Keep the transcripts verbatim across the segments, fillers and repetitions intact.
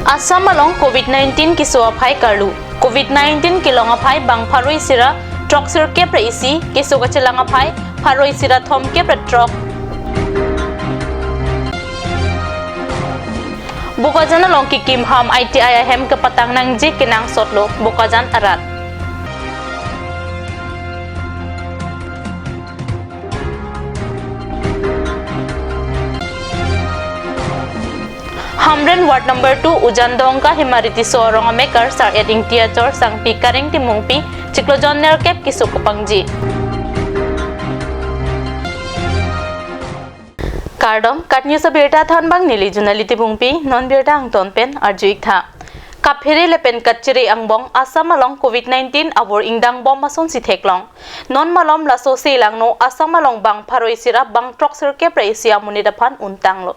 Assam along Covid nineteen keso aphai karlu. Covid nineteen kelong aphai bang pharo isi ra throksirkep ra isi, keso kachelang aphai pharo isi ra thomkep ra throk. Bokajan along kekim ham I T I ahem kepatang nangji kenangsotlo Bokajan arat. Hamren Ward number two Ujan Dongka Hemari Tisso arong amekar Sar-et Ingti achor Sangpi Kareng Timungpi chiklo jon nerkep keso kapangji. Kardom, KAT News abirta thanbang neli Junali Timungpi, non birta angton pen arju-ik tha. Kaphere lapen kachere angbong Assam along Covid nineteen avur ingdangbom asonsi theklong. Non malom laso selangno Assam along bang pharo isi ra bang throksirkep ra isi amonit aphan untanglo.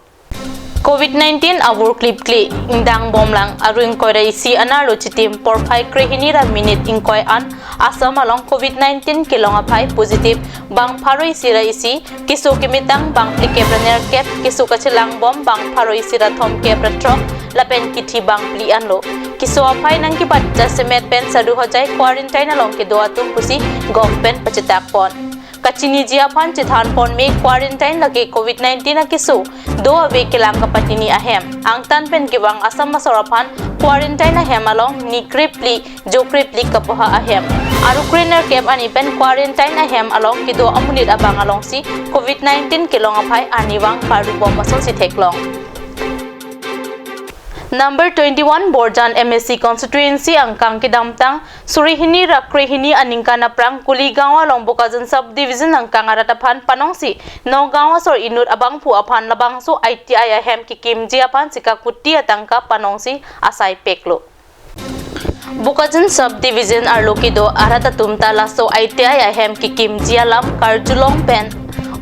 Covid nineteen avur klipkli ingdangbomlang, arni ingkoi ra isi anerlo chitim porphai krehini ra minit ingkoi an Assam along Covid nineteen kelong aphai positive bang pharo isi ra isi, keso kemetang bang phlikep ra nerkep, keso kachelangbom bang pharo isi ra thomkep ra throk, lapen kithi bang phli anlo. Keso aphai nangkebat jasemet pen Sadhu Hojai quarantine along kedo atum pusi govt pen pachitak pon. Kachiniji aphan chethan pon me quarantine lake Covid nineteen akeso do ave kelang kapatini ahem. Angtan pen kevang Assam asor aphan quarantine ahem along ni krepli jo krepli kapoha ahem. Arni kre nerkep arni pen quarantine ahem along kedo amonit abang alongsi Covid nineteen kelong aphai arnivang karlubom asonsi theklong. Number twenty-one Borjan M A C constituency angkang kedamtang suri hini ra krehini aningkan aphrang Kuligaon along Bokajan subdivision angkang arat aphan panongsi Nagaon asor inut abangphu aphan labangso I T I ahem kekimji aphan sika kuti atangka panongsi asai peklo. Bokajan subdivision arlo kedo arat atum ta laso I T I ahem kekimji alam karjulong pen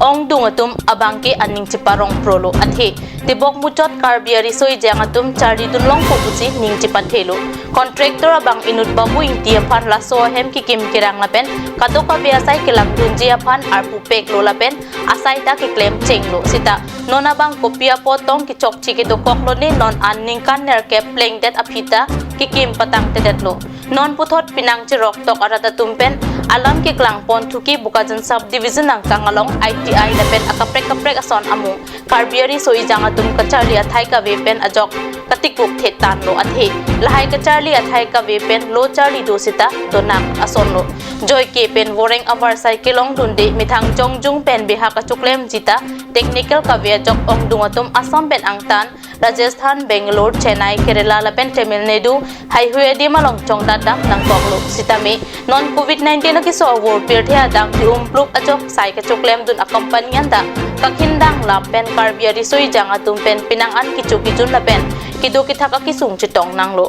ongdung atum abangke aning cheparong prolo, athe tebok muchot Karbi ariso ejang atum charlidunlongpo pusi ning chepathelo. Contractor abang inut Babu Ingti aphan laso ahem kekim kerang lapen kadokave asai kelangdunji aphan arpu peklo lapen asai ta keklem chenglo. Sita non abang kopi apot tong kechokche kedokoklone, non an ningkan nerkep plengdet aphi ta kekim patangtedetlo. Non puthot penang cheroktok arat atum pen alam keklang pon thuki Bokajan subdivision angkang along I T I lapen akaprek kaprek ason amung Karbi ariso ejang atum kacharli athai kave pen ajok katikuk thetanlo, athe lahai kacharli athai kave pen lo charli do sita donak asonlo. Joike pen voreng avarsai kelongdunde methang jongjung pen behak achoklemji ta technical kave ajok ongdung atum Assam pen angtan Rajasthan, Bangalore, Chennai, Kerala lapen Tamil Nadu haihui adim along chongdat dam nangkoklo. Sitame non Covid nineteen akeso avur pirthe adang ke-umpluk ajok sai kachoklemdun a-company anta kakhindang lapen Karbi ariso ejang atum pen penang an kecho kejun lapen kedo kethak akesung chetong nanglo.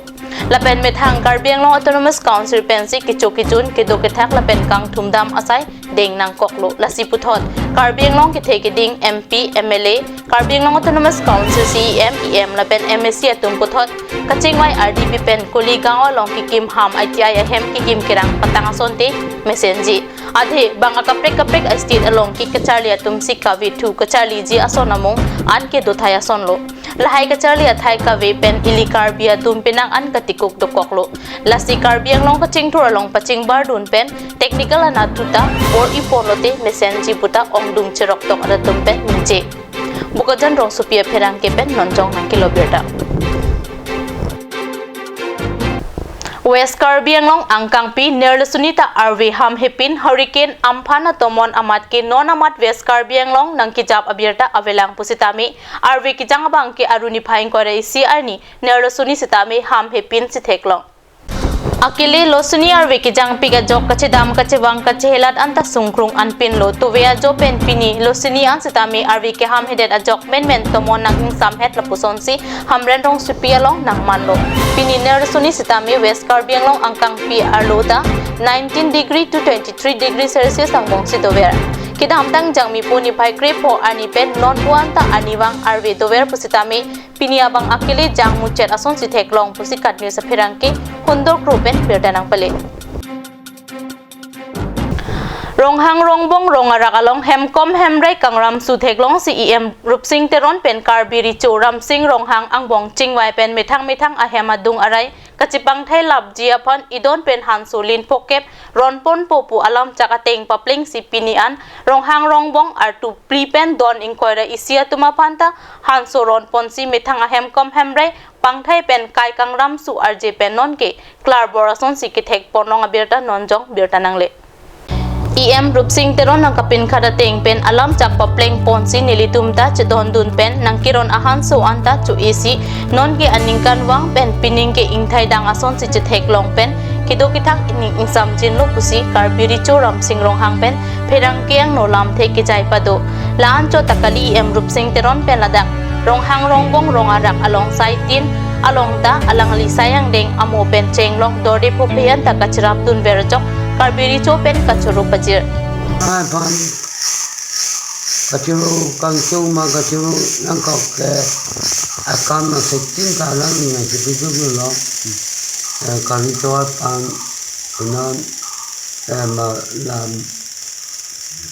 Lapen methang Karbi Anglong Autonomous Council pensi kecho kejun, kedo kethak lapen kangthum dam asai deng nangkoklo. Lasi puthot Karbi Anglong kethe keding M P, M L A, Karbi Anglong Autonomous Council C E M, E M lapen M A C atum puthot kachingvai ardi pen Kuligaon along kekim ham I T I ahem kekim kerang patang asonte mesenji. Athe bang akaprek kaprek a-state along ke kacharli atum si kavethu kacharliji ason amung an kedothai asonlo. Lahai kacharli athai kave pen ili Karbi atum penang an katikuk dokoklo. Lasi Karbi Anglong kachingthur along pachingbardun pen technical anatthu ta bor-iponlote mesenji puta ongdung cheroktok arat atum pen ningje. Bokajan rongsopi apherangke pen non jong nangkelo birta. West Karbi Anglong angkangpi nerlo suni ta arve hamhepin Hurricane Amphan atomon amat ke non amat West Karbi Anglong nangkejap abirta avelang pusitame arve kejang abangke arni phai ingkoi ra isi arni nerlo suni sitame hamhepin si theklong. Akele lo suni arve kejangpik ajok kachedam kachevang kachehelat anta sungkrung anpinlo. Tove ajo pen pini lo suni an sitame arve keham hedet ajok menmen tomon nang-ingsamhet lapusonsi Hamren rongsopi along nangmanlo. Pini nerlo suni sitame West Karbi Anglong angkangpi arlo ta nineteen degree to twenty-three degree Celsius angbongsi dover. Kedamtang jangmi pu niphai krepho arni pen non pu anta arnivang arve dover pusitame pini abang akele jangmuchet asonsi theklong pusi KAT News apherangke Hundor Kro pen birta nangpale. Ronghang Rongbong rong arak along hemkom hemrei kangram su theklongsi E M Rupsing Teron pen Karbi Recho Ramsing Ronghang angbong chingvai pen methang methang ahem adung arai kachepangthai lapji aphan idon pen hanso lin phokep ronponpo pu alam chak ateng paplengsi pini an Ronghang Rongbong artu phli pen don ingkoi ra isi atum aphan ta hanso ronponsi methang ahemkom hemrei pangthai pen kai kangram su arje pen nonke klarbor asonsi kethek ponlong abirta nonjong birta nangle. E M Rupsing Teron nangkapinkhat ateng pen alam chak papleng ponsi nelitum ta chedondun pen nangkiron ahanso anta chu isi nonke aningkanvang pen pining ke ingthaidang asonsi chetheklong pen kedo kethak ining ingsamjinlo pusi Karbi Recho Ramsing Ronghang pen pherangke angno lamthe kejai pado. La-an chot ta kali E M Rupsing Teron pen ladak Ronghang Rongbong rong arak along saitin along ta alangli sai angdeng amo pen chenglok dorde phophe anta kacherapdunver ajok Karbi Recho pen kachoro pajir. Aphan kachoro kangchong ma kachoro nangkok ke akam na sektin ta alangli nangchepiduklo. Eh, Karbi Recho aphan punon, eh, ma lam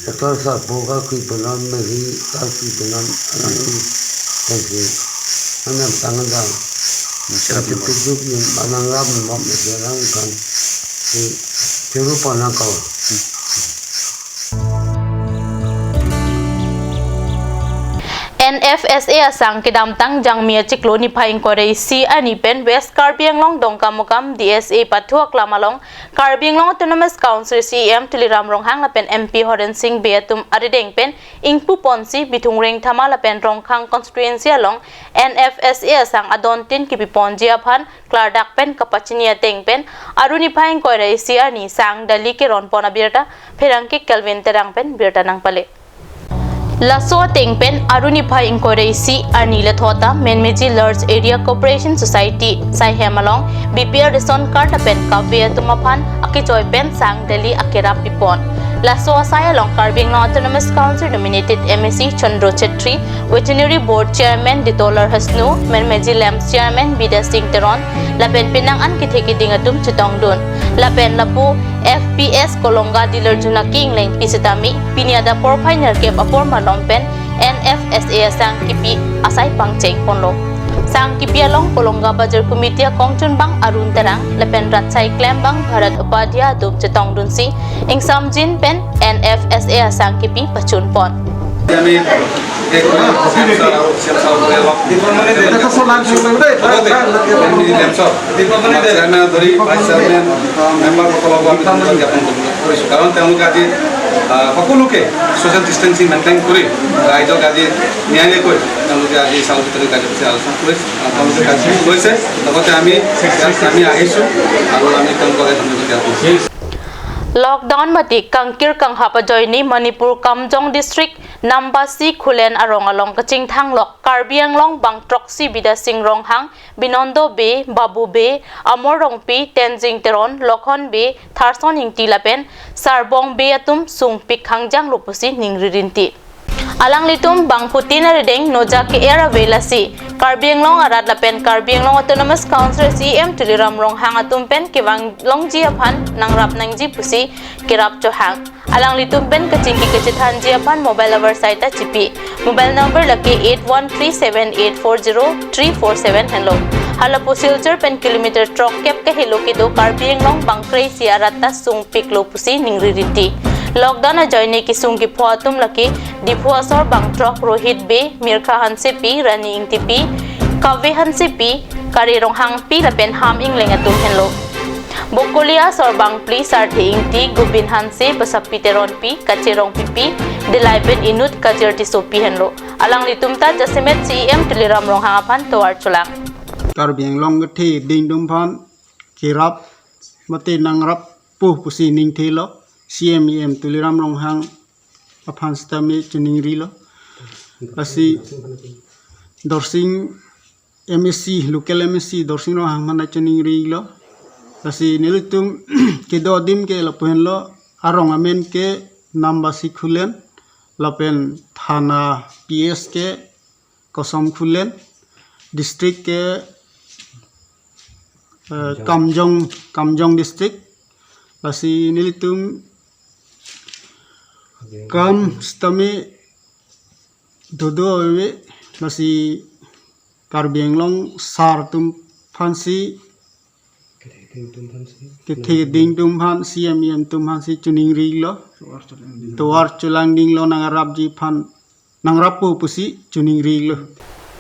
Doctor Sarpo kakui punon, Mary kakui punon, alangli thank you. Anam tangan dang. Kachepiduk in manang ram mom ese lang kan. Si choro pon nangkok. N F S A asang kedamtang Jangmi achiklo niphai ingkoi ra isi arni pen West Karbi Anglong Dongkamukam D S A pathu aklam along Karbi Anglong Autonomous Council C E M Tuliram Ronghang lapen M P Horen Sing Bey atum arideng pen ingpuponsi Bithung Rengthama lapen Rongkhang constituency along N F S A asang adontin kipiponji aphan klardak pen kapachini ateng pen arni niphai ingkoi ra isi arni sang dali keronpon abirta pherangke Kelvin Terang pen birta nangpale. Laso ateng pen arni niphai ingkoi ra isi arni lethota Menmeji Large Area Cooperation Society saihem along B P L ration card lapen kave atum aphan akechoi pen sang dali akerap pipon. Laso asai along Karbi Anglong Autonomous Council nominated M A C Chandra Chetri, Veterinary Board Chairman Ditolar Hasnu, Menmeji Lamps Chairman Bidya Sing Teron, lapen penang an kethe keding atum chetongdun. Lapen lapu F P S Kolonga Dealer Junaki Englengpi sitame, pini adap porphai nerkep apor malom pen N F S A asang kipi asai pangcheng ponlo. Sang kipi along Kolonga Bajar Committee akongchunbang Arun Terang, lapen rat sai klembang Bharat Upadhyay atum chetongdunsi, ingsamjin pen N F S A asang kipi pachunpon. আমি এই চেয়াৰমেন ধৰি vice chairman, মেম্বাৰসকলক আমি ধন্যবাদ জ্ঞাপন কৰিছোঁ। কাৰণ তেওঁলোকে আজি, আহ, সকলোকে ছ'চিয়েল ডিষ্টেঞ্চিং মেইনটেইন কৰি ৰাইজক আজি নিয়াৰিকৈ তেওঁলোকে আজি চাউল বিতৰণ কাৰ্যসূচী আলোচনা কৰিছে, আহ, তেওঁলোকে কাৰ্যসূচী লৈছে। লগতে আমি ইয়াত আমি আহিছোঁ আৰু আমি তেওঁলোকলৈ ধন্যবাদ জ্ঞাপন কৰিছোঁ। Lockdown mate kangkir kanghap ajoine Manipur Kamjong District Nambasi Khullen arong along kachingthanglok Karbi Anglong bang throksi Bidya Sing Ronghang, Binondo Bey, Babu Bey, Amor Rongpi, Tenzing Teron, Lokhon Bey, Tharson Ingti lapen Sarbong Bey atum sungpik hangjanglo pusi ningri rinti. Alanglitum bangphutin arideng noja ke-er ave lasi Karbi Anglong arat lapen Karbi Anglong Autonomous Council C E M Tuliram Ronghang atum pen kevanglongji aphan nangrap nangji pusi kerap chohang. Alanglitum pen kachingki kachethanji aphan mobile avarsai ta chipi. Mobile number lake eight one three seven eight four zero three four seven henlo. Halapu Silchar pen kilometer throkkep kahelo kedo Karbi Anglong bang kre-isi arat ta sungpiklo pusi ningri rinti. Lockdown ajoine kesung kepho atum lake Diphu asor bang throk Rohit Bey, Mirkha Hansepi, Rani Ingtipi, Kave Hansepi, Kare Ronghangpi lapen Ham Ingleng atum henlo. Bokoli asor bang phli Sarthe Ingti, Gobin Hanse, Basapi Teronpi, Kache Rongpipi, Delai pen inut Kajir Tissopi henlo. Alanglitum ta jasemet C E M Tuliram Ronghang aphan tovar cholang. Karbi Anglong kethe dingdum aphan kerap mate nangrap pu pusi ningthelo C E M E M Tuliram Ronghang aphan sitame chiningrilo. Lasi Dorsing M A C, local M A C Dorsing Ronghang aphan chiningrilo. Lasi nelitum kedo adim ke lapu henlo, arong amen ke Nambasi Khullen, lapen thana P S ke Kosom Khullen, district ke, eh, Kamjong, Kamjong district. Lasi nelitum Kam sitame dodo ave, lasi Karbi Anglong sar atum aphansi, kethe keding atum aphan, C M, E M atum aphansi choningrilo. Tovar cholangdinglo, nangrapji aphan nangrapo pusi choningrilo.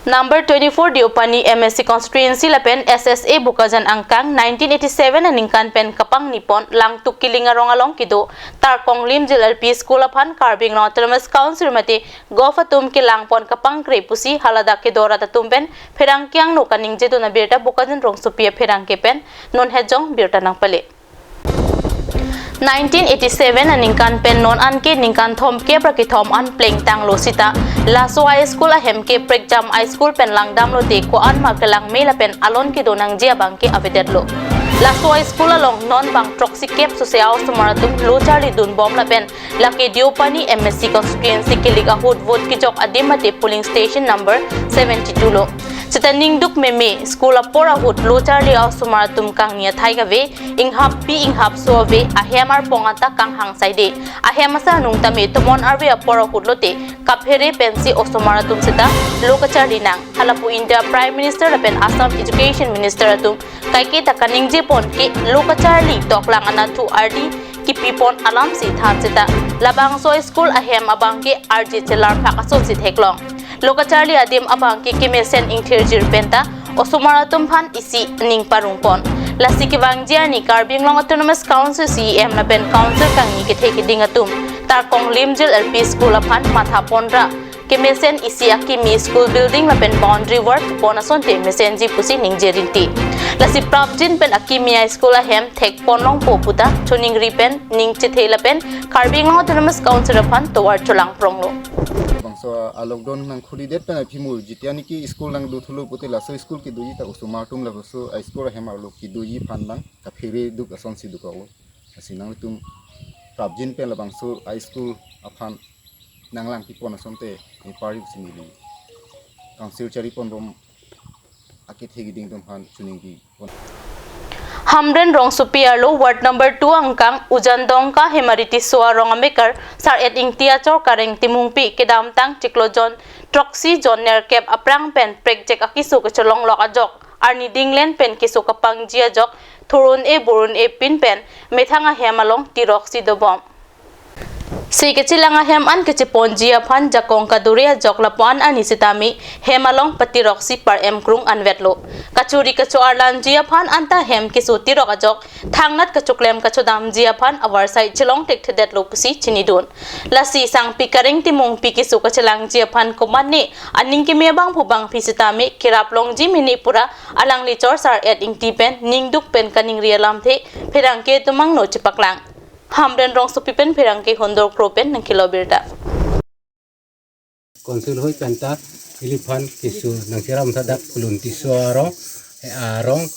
Number twenty-four Deopani M A C constituency lapen S S A Bokajan angkang nineteen eighty-seven aningkan pen kapangni pon Langtuk Killing arong along kedo Tarkong Limjil L P School aphan Karbi Anglong Autonomous Council mate govt atum kelang pon kapangkre pusi haladak kedo rat atum pen pherangke angno kaningjedun abirta Bokajan rongsopi apherangke pen non hejong birta nangpale. Nineteen eighty-seven aningkan pen non anke ningkan thomkep ra kethom an plengtanglo sita laso a school ahem ke prekjam a school pen langdamlote ko-an ma kelang me lapen alon kedo nangji abang ke avedetlo. Laso a school along non bang throksi kep sose a osomar atum lo charlidun bom lapen lake Deopani M A C constituency kelik ahut vote kejok adim mate polling station number seventy-two lo. Seta ningduk meme school apor ahut lo charli a osomar atum kangni athai kave, inghap pi inghap so ave, ahem arpong anta kanghang saide. Ahem asa anung tame tomon arve apor ahut lote kaphere pensi osomar atum seta lo kacharli nang. Halapu India Prime Minister lapen Assam Education Minister atum kaike ta kaningje pon ke lo kacharli toklang anatthu ardi kipi pon alamsi than seta labangso school ahem abang ke arje chelar phak asonsi theklong. Lo kacharli adim abang ke kemesen ingthirjir penta osomar atum aphan isi ning parong pon. Lasi kevangji arni Karbi Anglong Autonomous Council C E M lapen Council kangni kethe keding atum Tarkong Limjil L P School aphan matha ponra kemesen isi akimi school building lapen boundary work pon asonte mesenji pusi ningje rinti. Lasi prapjin pen akimi a school ahem thek pon longpo puta choningri pen ning chethe lapen Karbi Anglong Autonomous Council aphan tovar cholang pronglo. Bangso a lockdown nangkhuli det pen aphi mu jitian ki school nangdothulo pute laso school kedoji ta osomar atum laso a school ahem arlo kedoji aphan bang kaphere duk asonsi duklo. Lasi nangtum prapjin pen labangso a school aphan nanglang pi pon asonte nepari pusi neli Council chari pon bom akethe keding atum aphan choningri pon. Hamren rongsopi arlo ward number two angkang Ujandongka Hemari Tisso arong amekar Sar-et Ingti achor Kareng Timungpi kedamtang chiklo jon throksi jon nerkep aphrang pen prekjek akeso kecholonglok ajok arni dinglen pen keso kapangji ajok thurun e burun e pin pen methang ahem along tiroksi dobom. Si kachelang ahem an kacheponji aphan jakong kaduri ajok lapu-an arni sitame hem along patiroksi par-em krung anvetlo. Kachuri kacho-arlanji aphan anta hem keso tirok ajok thangnat kachoklem kachodamji aphan avarsai chelong thekthedetlo pusi chinidun. Lasi sangpi Kareng Timungpi keso kachelangji aphan komatne aning keme abangphu bangphi sitame kerap longji mene pura alangli chor Sar-et Ingti pen ningduk pen kaningri alamthe pherangke atum angno chepaklang. Hamren rongsopi pen pherangke Hondor Kro pen nangkelo birta. Council hoi penta iliphan keso nangcheram thadak Kulun Tisso arong, eh, arong,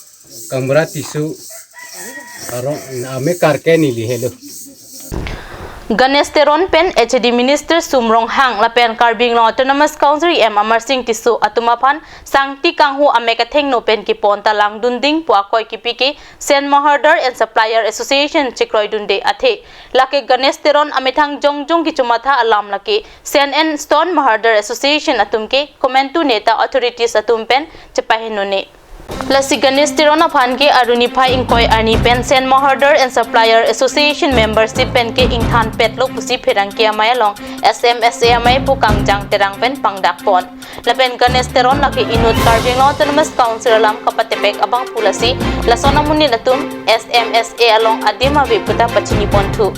Kamra Tisso arong, amekar ke neli helo. Ganesh Teron pen H A D Minister Sum Ronghang lapen Karbi Anglong Autonomous Council E M Amarsing Tisso atum aphan sangti kanghu amek athengno pen kepon ta langdunding pu akoi kipi ke Sand Maharder and Supplier Association chekroidunde athe lake Ganesh Teron amethang jongjong kechomatha alam lake Sand and Stone Maharder Association atum ke komantu neta authorities atum pen chepahenone. Lasi Ganesh Teron aphan ke aruni phai ingkoi arni pen Sand Maharder and Supplier Association membership pen ke ingthan petlo pusi pherangke amei along S M S A amei pu Kangjang Terang pen pangdak pon. Lapen Ganesh Teron lake inut Karbi Anglong Autonomous Council alam kapatepek abangphu lasi lason amonit atum S M S A along adim ave puta pachini ponthu.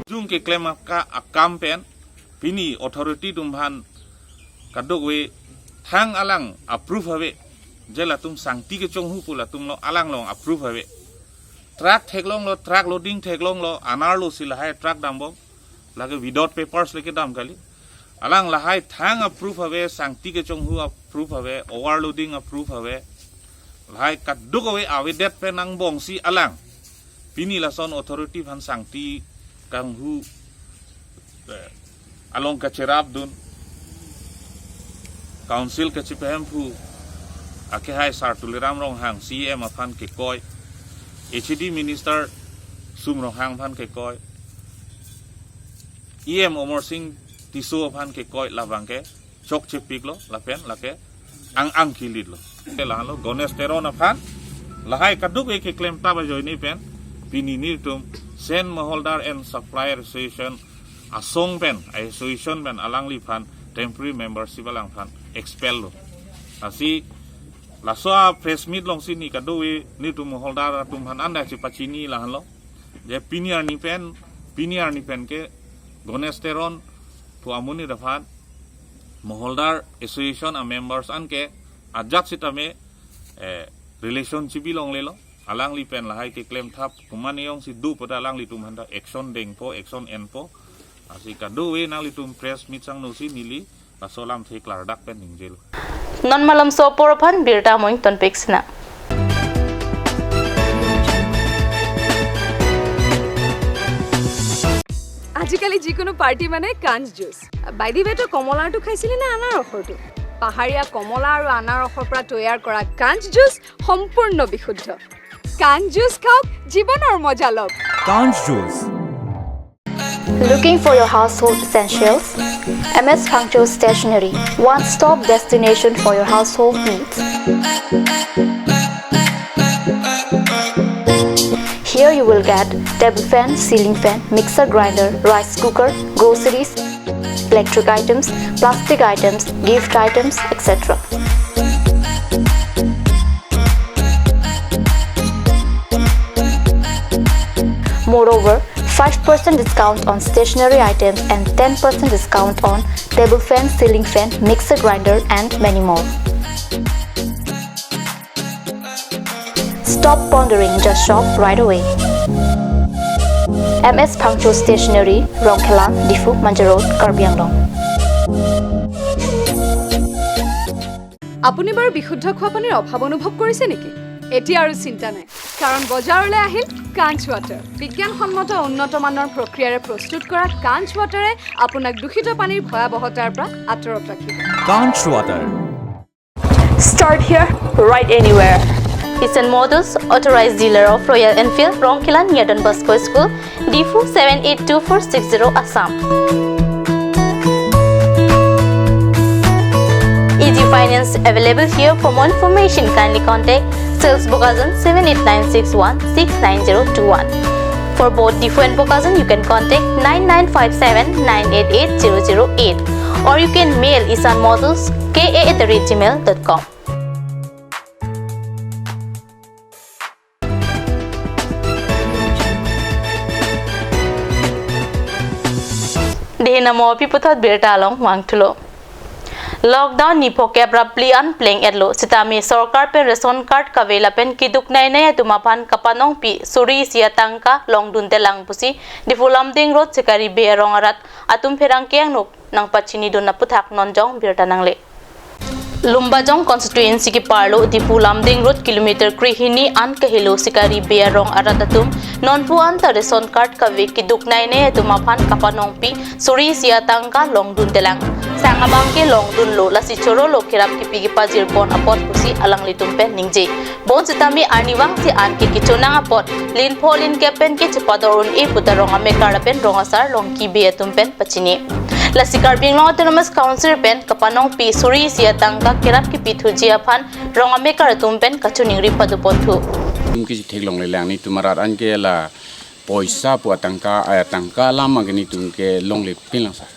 Jung keklem aka akam pen pini authority atum aphan kadokave thang alang approve ave, je latum sangti kechonghu pu latum lo alang long approve ave. Truck theklonglo, truck loading theklonglo, anerlo si lahai truck dambom, lake without papers lake dam kali. Alang lahai thang approve ave, sangti kechonghu approve ave, overloading approve ave. Lahai kadokave avedet pen angbongsi alang pini lason authority aphan sangti kanghu, eh, along kacherapdun, Council kachepahemphu akehai Sar Tuliram Ronghang C E M aphan kekoi, H A D Minister Sum Ronghang aphan kekoi, E M Amarsing Tisso aphan kekoi labang ke chokchepiklo lapen lake ang-ang kilitlo. Ke lahenlo Ganesh Teron aphan lahai kadokave keklemtap ajoine pen pini nelitum Sen Moholdar and Supplier Association asong pen, association pen alangliphan temporary membership alangphan expel lo. Lasi laso a press meet alongsi neli kadokave nelitum moholdar atum aphan anda chepachini lahenlo. Je pini arni pen, pini arni pen ke Ganesh Teron pu amonit aphan moholdar association a members an ke ajat sitame, eh, relationship longlelo. Alangli pen lahai keklemtap komat jongsi do pu ta alanglitum aphanta action dengpo, action enpo. Lasi kadokave nanglitum press meet sangnosi neli laso alamthe klardak pen ningjelo. Non malomso apor aphan birta amoing tonpik sina. আজিকালি যিকোনো পাৰ্টি মানে কাঞ্চ juice. By the ৱে, তই কমলাৰটো খাইছিলি নে আনাৰসৰটো? পাহাৰীয়া কমলা আৰু আনাৰসৰ পৰা তৈয়াৰ কৰা কাঞ্চ জুচ সম্পূৰ্ণ বিশুদ্ধ। কাঞ্চ জুচ খাওক, জীৱনৰ মজা লওক। Kanch Juice. Looking for your household essentials? M S Phangcho Stationery, one-stop destination for your household needs. Here you will get table fan, ceiling fan, mixer grinder, rice cooker, groceries, electric items, plastic items, gift items, et cetera. Moreover, five percent discount on stationery items and ten percent discount on table fan, ceiling fan, mixer grinder, and many more. Stop pondering, just shop right away. M S Phangcho Stationery, Rongkhelan, Diphu, Manja Road, Karbi Anglong. আপুনি বাৰু বিশুদ্ধ খোৱা পানীৰ অভাৱ অনুভৱ কৰিছে নেকি? এতিয়া আৰু চিন্তা নাই, কাৰণ বজাৰলৈ আহিল কাঞ্চ ৱাটাৰ। বিজ্ঞানসন্মত উন্নত মানৰ প্ৰক্ৰিয়াৰে প্ৰস্তুত কৰা কাঞ্চ ৱাটাৰে আপোনাক দূষিত পানীৰ ভয়াৱহতাৰ পৰা আঁতৰত ৰাখিব। Kanch Water. Start here, ride anywhere. Isan Motors, authorized dealer of Royal Enfield, Rongkhelan near Don Bosco School, Diphu seven eight two four six zero, Assam. Easy finance available here. For more information, kindly contact sales Bokajan seven eight nine six one six nine zero two one. For both Diphu and Bokajan, you can contact nine nine five seven nine eight eight zero zero eight, or you can mail Isan Motors K A at the rate gmail dot com. Dei namo pi puthot birta along vangthulo. Lockdown niphokep ra phli an pleng-etlo, sitame sorkar pen ration card kave lapen keduk nainai atum aphan kapanongpi suri isi atangka longdundelang pusi Diphu Lumding Road Sikari Bey arong arat atum pherangke angnuk nangpachinidun aputhak non jong birta nangle. Lumbajong constituency keparlo Diphu Lumding Road kilometer krehini an kahelo Sikari Bey arong arat atum nonpu anta ration card kave keduk nainai atum aphan kapanongpi suri isi atangka longdundelang. Sang abang ke longdunlo, lasi chorolo kerap kepi kepajirpon apot pusi alanglitum pen ningje. Bonsitame arnivang si an ke kechonang apot linpho linkep pen ke chepador un-e puta rong amekar lapen rong asar Longki Bey atum pen pachini. Lasi Karbi Anglong Autonomous Council pen kapanongpi suri isi atangka kerap kepithuji aphan rong amekar atum pen kachiningri paduponthu. Tum kisi theklonglelang, netum arat an ke la poisa pu atangka, eh, tangka alam abang ke netum ke longlepinlang sir.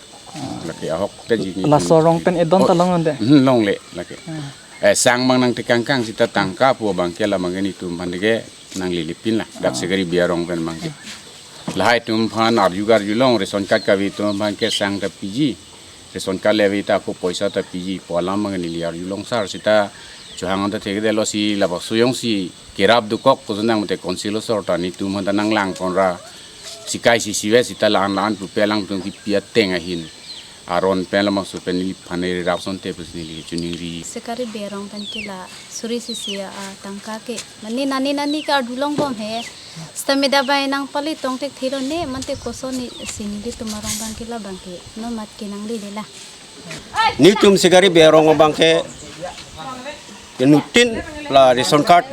Lake ahok ta ji netum. Laso rong pen edon ta Oh, long ande? Hmm, longle lake. Hmm. Eh, sang abang nangtekangkang sita tangka pu abang ke la abang ke netum aphan ke nanglelepinlang. Dak Ah. Sikari Bey arong pen abang ke. Hmm. Lahai atum aphan arju arjulong, ration card kave atum aphan ke sang ta piji. Ration card le ave ta ako poisa ta piji pu alam abang neli arjulong sir, sita chohang anta thekdetlo, si labangso jongsi kerap dokok kosonang mate council asor ta netum aphan ta nanglangponra, sikai si sive sita la-an la-an pupe alangtum kipi ateng ahin aron pen labangso pen neliphan neli rap sonte pusi neli chiningri. Sikari Bey arong pen ke la suri isi atangka ke mane nani nani ke arjulongbom he. Stameda bai nangpale tongthekthelo ne mate koson ne si nelitum arong abang ke la abang ke nomat ke nanglelela. Netum Sikari Bey arong abang ke inuttin la ration card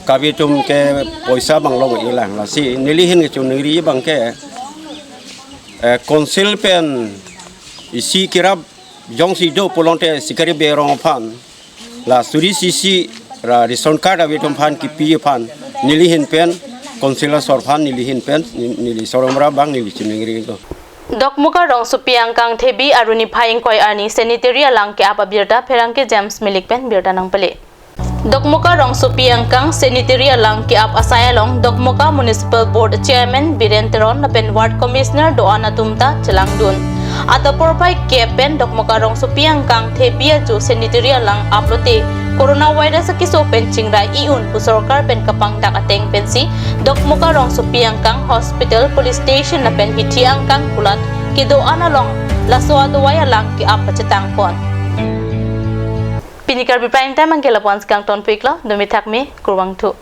kave atum ke poisa abang longlelang, lasi neli ahin kechiningri abang ke Eh, council pen isi kerap jongsi do pulote Sikari Bey arong aphan la suri sisi ra ration card ave atum aphan kipi aphan neli ahin pen, council asor aphan neli ahin pen, ni-, neli sorom ra bang neli chiningri do. Dokmoka rongsopi angkang Thebi Aruni phai ingkoi arni sanitary alang ke-ap abirta pherangke James Milik pen birta nangpale. Dokmoka rongsopi angkang sanitary alang ke-ap asai along Dokmoka Municipal Board Chairman Biren Teron lapen Ward Commissioner do-an atum ta chelangdun. Adap porphai kep pen Dokmoka rongsopi angkang Thebi ajo sanitary alang aplote coronavirus akeso pen chingrai i-un pu sorkar pen kapangdak ateng pensi Dokmoka rongsopi angkang hospital, police station lapen hithi angkang kulat kedo-an along laso adovai alang ke-ap pachetangpon. Pini Karbi Prime Time angke lapu-an si kangtonpiklo, dumi thakme, kurvangthu.